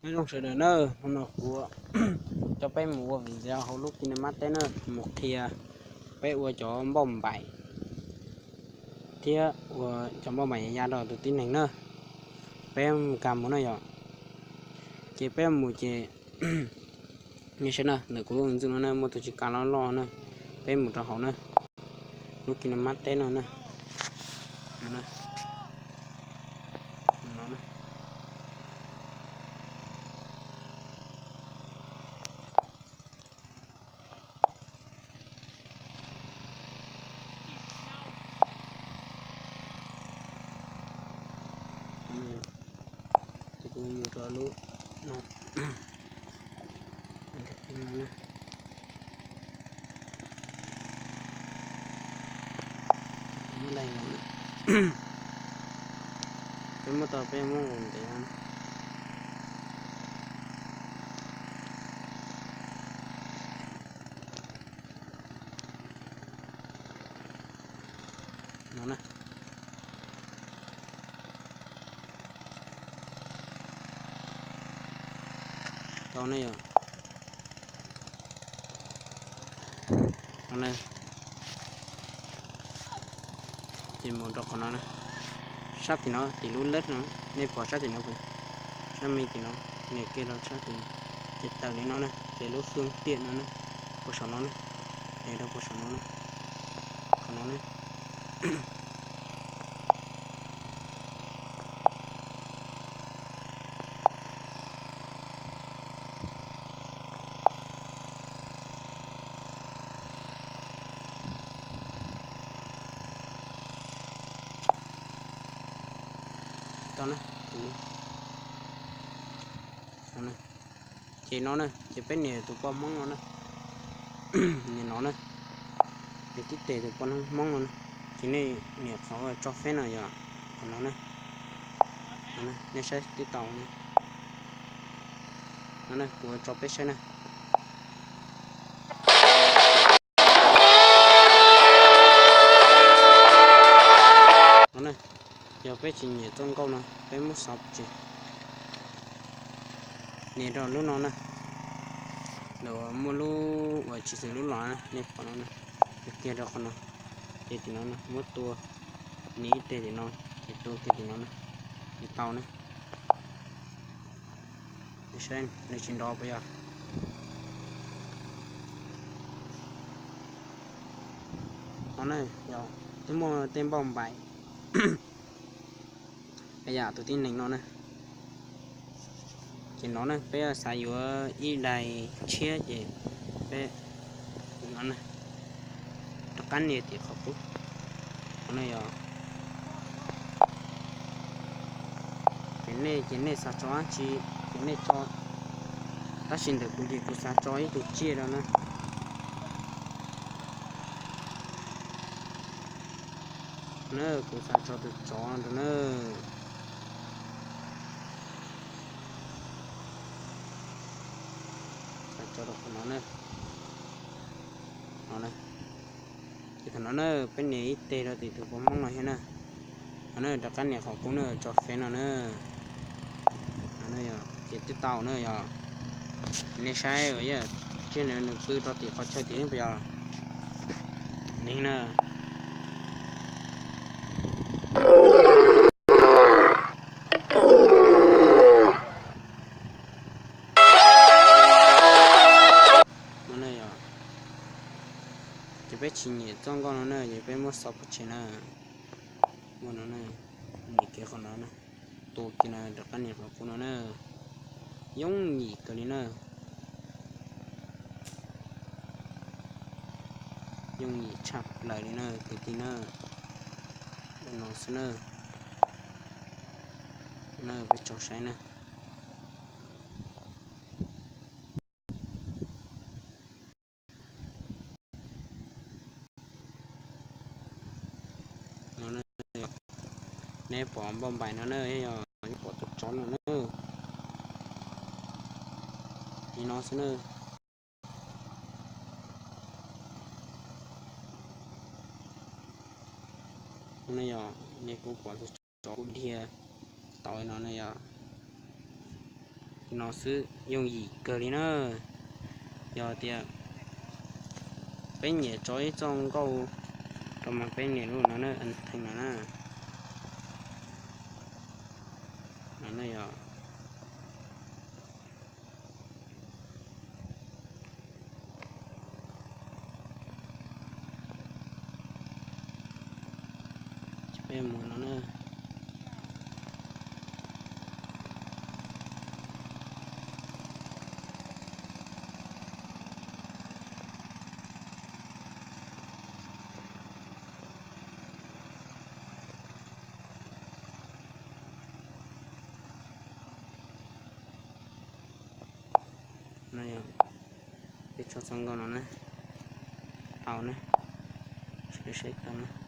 Nyob zoo sawv daws na, hnub no kuv coj peb mus ua video hauv lub kinemab teb na, mus qhia peb ua cov npauj npaim thiab ua cov npauj npaim ya rau tus tib neeg na. Peb mus kag mus na yom. Ces peb mus ces nej saib na, ntawm kuv lub ntxwg no na muaj tus tsis kav loj loj na. Peb mus rau hauv na, lub kinemab teb no na. Ces kuv mus rau lub no. Peb muab tau peb muab nqus ntev no. No na. Tau ne yom. Ces mus rau qhov no na, sab tim no tim lub lab no, nej pom sab tim no, sab me tim no, nias kiag rau sab tim no, ces tawm li no na, ces lub fwj tiam no na, puag saum no na, nias rau puag saum no na, qhov no na. Tau na, ces no na, ces peb nias tus poj Hmoob no na, nias no na, nias tib tes tus poj Hmoob no na, ces nej nias qhov tso feb no yom, qhov no na, nej saib twb tau na, no na, kuv tso peb saib na. No na, yog peb tsis nyiam txoj nkauj no peb muab xov pov tseg, nias rau lub no na, lawv muaj lub uas tsis xws lub los na, nej pom no na, kiag rau qhov no, ces tim no na muab tua, nias ib teg tim no, ces tua kiag tim no na, ces tau na. Saib nws tsis nrov puas yog? No na, yog twb muaj tej npauj npaim yam tus tib neeg no na. Ces no na peb xav yuav ib daim tshiab ces peb no na, rov qab nias tim qhov qub no na yog. Ces nej ces nej xav tso dab tsi ces nej tso, tab sis ntawm kuv ces kuv xav tso ib tug tsiaj rau na. Na kuv xav tso tus tsov rau na. Xav tso rau qhov no na. No na. Ces thaum no na peb nias ib teg rau tim tus poj Hmoob no thiab na. No na rov qab nias qhov qub na, tso feb no na. Ces twb tau na yog. Nej saib, tsiaj nws pw rau tim qhov chaw tim puas yog? Neeg na. No na yog, ces peb tsis nyiam txoj nkauj no na, ces peb muab xov pov tseg na. Muaj no na, nias kiag qhov no na, tua kiag no rov qab nias qhov qub no na. Yooj yim kawg li na. Yooj yim tshaj plaws li na kwv tij na. No xwb na. Na peb tso saib na. Nej pom npauj npaim no na, yog nej pom tus tsov no na. Li no xwb na. No yog nej kuj pom tus tsov kuj dhia tau li no na yog. no xwb yooj yim kawg li na. Yog tias peb nyiam tso ib txoj nkauj rau mas peb nias lub no na, theej no na. No na yog peb mus no na. No yog peb tso txoj nkauj no na, tau na, sawv saib tau na.